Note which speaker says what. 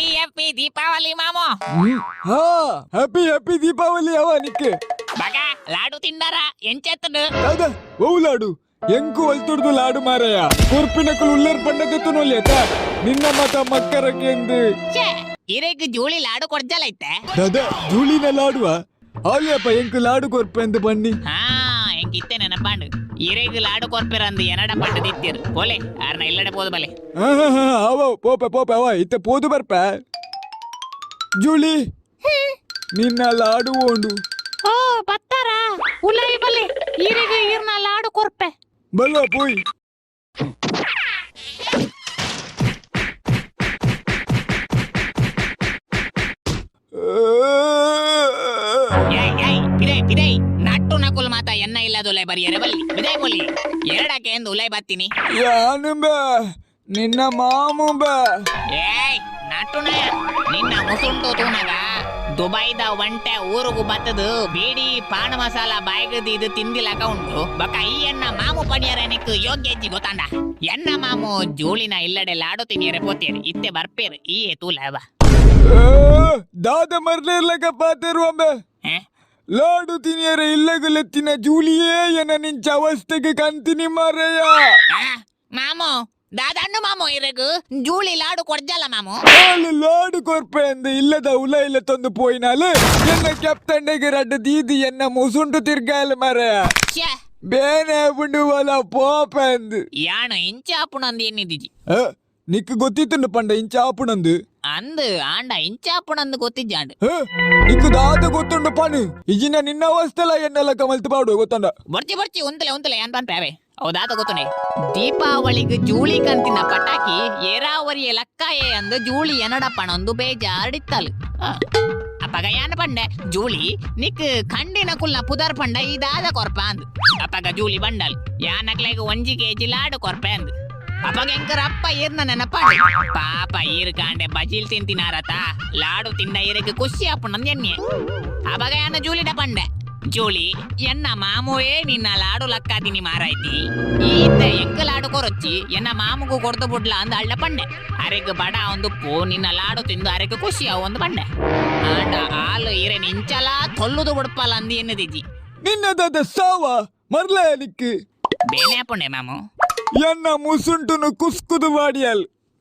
Speaker 1: Happy happy Deepavali ಮಾಮು.
Speaker 2: ಹಾ, happy happy Deepavali ಅವ ನಿಕ್ಕೆ.
Speaker 1: ಬಗ ಲಾಡು ತಿಂಡಾರ ಎಂಚೆತ್ತನು?
Speaker 2: ದಾದ ಓ ಲಾಡು? ಎಂಕು ಒಲ್ತುಡ್ದು ಲಾಡು ಮಾರಯ್ಯ. ಕೊರ್ಪಿನಕುಲು ಉಲ್ಲೇರ್ ಪಂಡದೆತ್ತು ನೋಲಿಯತ ನಿನ್ನ ಮತ ಮಕ್ಕರಕ್ಕೆ ಎಂದು.
Speaker 1: ಛೇ, ಇರೆಗ್ ಜೂಳಿ ಲಾಡು ಕೊಡ್ಜಲೈತೆ.
Speaker 2: ದಾದ, ಜೂಳಿನ ಲಾಡುವ? ಆಲ್ಯಪ್ಪ ಎಂಕು ಲಾಡು ಕೊರ್ಪೆಂದು ಬನ್ನಿ.
Speaker 1: ಹಾ, ಎಂಕ್ ಇತ್ತೆ ನೆನಪಾಂಡು. ಇರೆಗ್ ಲಾಡು ಕೊರ್ಪೆರಂದು ಎನಡ ಪಂಡ ದಿತ್ತೀರ್ ಪೋಲೆ, ಆರ್ನ ಇಲ್ಲಡೆ ಪೋದು ಬಲೆ.
Speaker 2: ಅವ ಪೋಪೆ ಪೋಪೆ, ಅವ ಇತ್ತೆ ಪೋದು ಬರ್ಪ. ಜೂಳಿ, ನಿನ್ನ ಲಾಡು ಓಂಡು.
Speaker 1: ಓ ಬತ್ತಾರ, ಉಲೈ ಬಲೆ, ಇರೆಗ್ ಇರ್ನ ಲಾಡು ಕೊರ್ಪೆ.
Speaker 2: ಬಲ್ವ ಪೋಯ್.
Speaker 1: ಏಯ್ ಏಯ್, ಪಿದೈ ಪಿದೈ. ನಟ್ಟು ನಕುಲ್ ಮಾತ ಎನ್ನ ಇಲ್ಲದೊಲೆ ಬರಿಯರೆ ಬಲ್ಲಿ ಬಿದೈ ಪೋಲಿ. ಎರಡಕ್ಕೆ ಎಂದು ಉಲೈ ಬತ್ತೀನಿ.
Speaker 2: ಯಾನು ಬೇ? ನಿನ್ನ ಮಾಮು ಬೇ.
Speaker 1: ಏಯ್ ನಟ್ಟುನ, ನಿನ್ನ ಮುಸುಂಟು ತೂನಗ ದುಬೈದ ಒಂಟೆ ಊರುಗು ಬತ್ತದು ಬೀಡಿ ಪಾನ್ ಮಸಾಲ ಬಾಯ್ಗದು ಇದು ತಿಂದಿಲಕ ಉಂಟು. ಬಕ ಈ ಎನ್ನ ಮಾಮು ಪಣಿಯರ ನಿಕ್ಕು ಯೋಗ್ಯ ಹೆಜ್ಜಿ ಗೊತ್ತಾಂಡ. ಎನ್ನ ಮಾಮು ಜೂಳಿನ ಇಲ್ಲಡೆ ಲಾಡು ತಿನಿಯರೆ ಪೋತೇರು, ಇತ್ತೆ ಬರ್ಪೇರು, ಈ ತೂಲವ.
Speaker 2: ದಾದ ಮರ್ಲಿರ್ಲಕ ಪಾತೆರುವಂಬೆ? ಲಾಡು ತಿನಿಯರ ಇಲ್ಲಗುಲೆತ್ತಿನ ಜೂಲಿಯೇ ಎನ್ನ ನಿಂಚ ಅವಸ್ಥೆಗೆ ಕಂತಿನಿ ಮಾರಯ್ಯ.
Speaker 1: ಮಾಮು, ದಾದಣ್ಣು ಮಾಮು, ಇರಗು ಜೂಳಿ ಲಾಡು ಕೊಡ್ಜಲ್ಲ ಮಾಮು?
Speaker 2: ಆಳು ಲಾಡು ಕೊರ್ಪೆ ಅಂದು ಇಲ್ಲದ ಉಲ ಇಲ್ಲ ತಂದು ಪೋಯಿನಾಲು ಎನ್ನ ಕೆಪ್ತಂಡೆಗೆ ರಡ್ಡು ದೀದಿ ಎನ್ನ ಮುಸುಂಟು ತಿರ್ಗಾಯಲು ಮಾರಯ್ಯ.
Speaker 1: ಛೇ.
Speaker 2: ಬೇನೆ ಬುಂಡುವಲ ಪೋಪೆ ಅಂದು.
Speaker 1: ಯಾನು ಇಂಚ ಆಪುಣಂದು ಎನ್ನಿದಿಜಿ.
Speaker 2: ನಿಕ್ಕು ಗೊತ್ತಿತ್ತುಂಡು ಪಂಡ ಇಂಚ ಆಪುಣಂದು?
Speaker 1: ಅಂದು, ಆಂಡ ಇಂಚ ಆಪುಣಂದು ಗೊತ್ತಿಜ್ಜಾಂಡು.
Speaker 2: ನಿಕ್ಕು ದಾದ ಗೊತ್ತುಂಡು ಪಣು. ಇಜಿನ ನಿನ್ನ ಅವಸ್ಥೆಲ ಎನ್ನೆಲ್ಲ ಕಮಲ್ತು ಪಾಡು ಗೊತ್ತಂಡ.
Speaker 1: ಬರ್ಚಿ ಬರ್ಚಿ, ಉಂತಲೆ ಉಂತಲೆ, ಏನ್ ಪನ್ಪೆ ಹೌದಾತ ಗೊತ್ತುಂಡೆ. ದೀಪಾವಳಿಗೆ ಜೂಳಿ ಕಂತಿನ ಪಟಾಕಿ ಏರಾವರಿಯ ಲಕ್ಕಾಯೆ ಅಂದು ಜೂಳಿ ಎನಡ ಪಣೊಂದು ಬೇಜಾರ್ಡಿತ್ತಲು. ಅಪಗ ಯಾನ ಪಂಡೆ, ಜೂಳಿ ನಿಕ್ ಖಂಡಿನ ಕುಲ್ನ ಪುದರ್ ಪಂಡ ಇದಾದ ಕೊರ್ಪ ಅಂದ್. ಅಪಗ ಜೂಳಿ ಬಂಡಲ್, ಯಾನಕ್ಲೆಗ್ 1 ಕೆಜಿ ಲಾಡು ಕೊರ್ಪೆ ಅಂದ್. ಅಪಗ ಎಂಕರ ಅಪ್ಪ ಏರ್ನ ನೆನಪಾಂಡೆ. ಪಾಪ ಈರ್ ಕಾಂಡೆ ಬಜಿಲ್ ತಿಂತಿನಾರತ, ಲಾಡು ತಿಂದ ಈರಿಗೆ ಖುಷಿ ಆಪುಣಂದ್ ಎಣ್ಣೆ. ಅಪಗ ಯಾನ ಜೂಲಿಡ ಪಂಡೆ, ಜೂಳಿ ಎನ್ನ ಮಾಮುವೇ ನಿನ್ನ ಲಾಡು ಲಕ್ಕಾದಿನಿ ಮಾರಾಯ್ತಿ, ಈತ ಎಂಕ ಲಾಡು ಕೊರೊಚ್ಚಿ, ಎನ್ನ ಮಾಮುಗು ಕೊಡ್ದು ಬುಡ್ಲ ಅಂದ ಅಳ್ಳ ಪಂಡೆ. ಅರೆಗ್ ಬಡ ಒಂದು ಪೋ, ನಿನ್ನ ಲಾಡು ತಿಂದು ಅರೆಗ್ ಖುಷಿ ಅವು ಒಂದು ಪಂಡೆ. ಆಂಡ ಆಲು ಇರೆ ನಿಂಚಲ ತೊಲ್ಲುದು ಬುಡ್ಪಲ ಅಂದು ಎನ್ನದಿಜ್ಜಿ.
Speaker 2: ನಿನ್ನದಾದ ಸಾವ ಮರ್ಲ ನಿಕ್ಕು.
Speaker 1: ಬೇನೆ ಆಪುಂಡೆ ಮಾಮು.
Speaker 2: ಎನ್ನ ಮುಸುಂಟುನು ಕುಸ್ಕುದು ವಾಡಿಯಲ್.